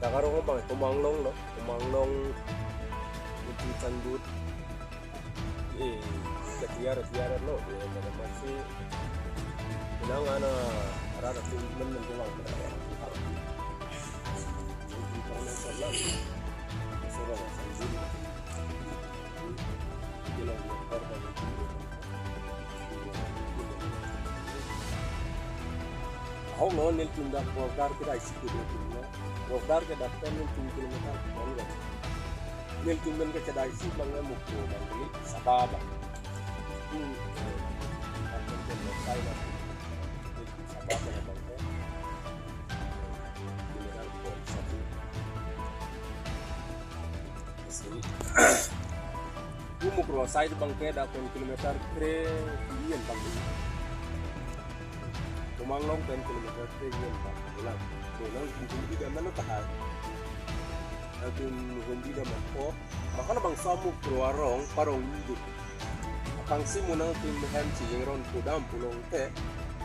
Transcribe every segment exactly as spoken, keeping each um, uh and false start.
Dak arong abang Komanglong lo, Komanglong, Uti Tanbut, eh, ketiar, tiar lo, eh, dalam masih pinang ana arah dapur men men doang. Sorong Sanjin. Ahok lo nelitum dak border ke dai si kudo tum lo. Border ke dak pen nelitum kilometer pon lo. Nelitum pen ke kedai si bang le Mukroh bang kali Saba bang. Hmm. Dak pen pen lo sai lo. Nelitum Saba bang bang ke. Kilometer pon satu. Asli. Mukroh asai abang ke dak pen kilometer kre-ri an bang. Komanglong pen kilometer kre-ri an bang. Lang. Nang hundi dam mana tahai. Nangtum hundi dam ko. Maka labangso Mukroh arong parong hidup. Akangsi mo nangtum hem si jengron pudam pulote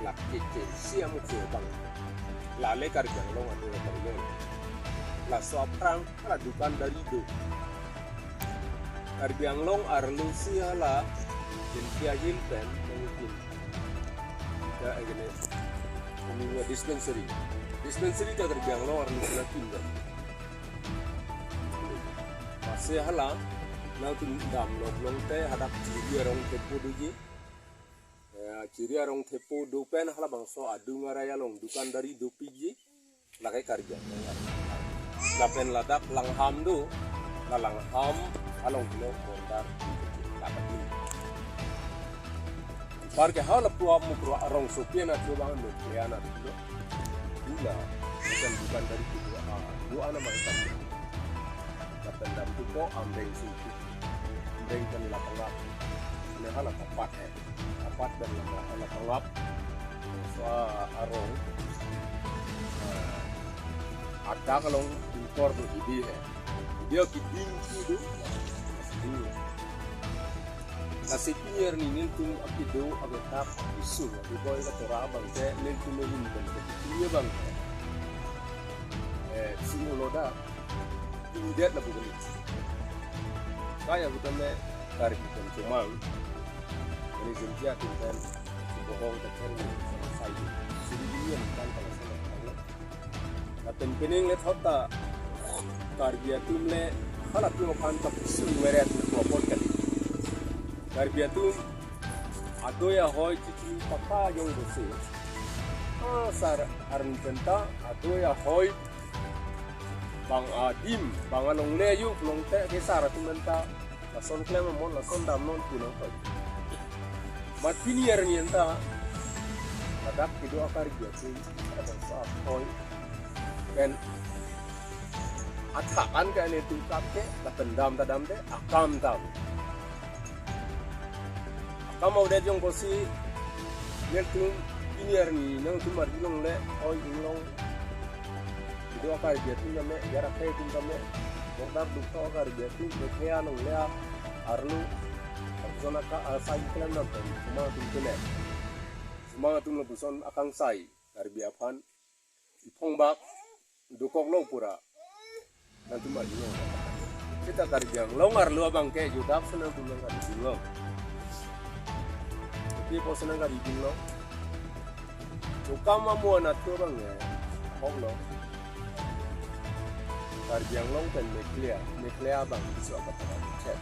lake ke si Mukroh abang. Lale Karbi Anglong atu Karbi Anglong. Laso aphrang hala dukan dari do. Karbi Anglong arlo si hala Jaiñtia Hills pen mungkin. Ya, agene. Ini dispensary. Dispensary ta Karbi Anglong arlo si lakin kan. Masih hala nangtum dam lok longte hadak Chiri arong thepo doji. Ya, Chiri arong thepo do pen halabangso adung arai along dukan dari dopikji. Lake Karbi Anglong. Lapen ladak Langham do, la Langham along helo border. Ladak ini. Par ke hala puap Mukroh arongsopi anat lo bang lo, ke anat lo. Dula, bukan, bukan dari kedua, ah, dua anak macam. Lapen dam tu ko Amreng Singki. Amreng pen Lapangap. Ini hala kapat eh. Kapat pen Lapa-, Lapangap. So, ah, arong. Ah, ada kalong impor tu idi eh. Dia kiding ki do. Kiding. Lasi pini arni nelitum akido agetak isu, adu boy ka tora abang ke nelitum ehin pen ke pini abang ke. Eh, sing ulo dak, pini det la bukan itu. Kaya kita me Karbi pen Chomang. Ini Jaiñtia Hills pen, bohong ke pen, sama sai. Sing ini yang kan kalau sama. Lapen pining le thot ta Karbi atum le halatum aphan kapusi weret apot kali. Karbi atum adoi ahoi chichi paka jong dosi. Ah, sar arni penta adoi ahoi bang adim bang alongle yu longte ke sar atum penta. Lason klem amon, lason damnon pu nangkoi. Mat pini arni anta, ladak kedo a-Karbi atum, ada sa koi. Pen, athakan ke ane tungkap ke, lapen dam ta damde, akam dam. Akam audet jong kosi, nelitum pini arni, nangtum arjulong le, oi inglong. Kedo a-Karbi atum tame, jarak hai atum tame, bokdar dukta a-Karbi atum, bethea nong lea, arlo, lapuson aka, asai klem nang pen, Chomang atum tame. Chomang atum lapuson akangsai, Karbi aphan, iphongbak, dokok lo pura. Nangtum arjulong. Seta Karbi Anglong arlo abang ke, jodap se nangtum nang arjulong. Tapi po se nang arjulong. Chokam amo anat abang eh, ahok lo. Karbi Anglong pen Meghalaya, Meghalaya abang iso akatara chet.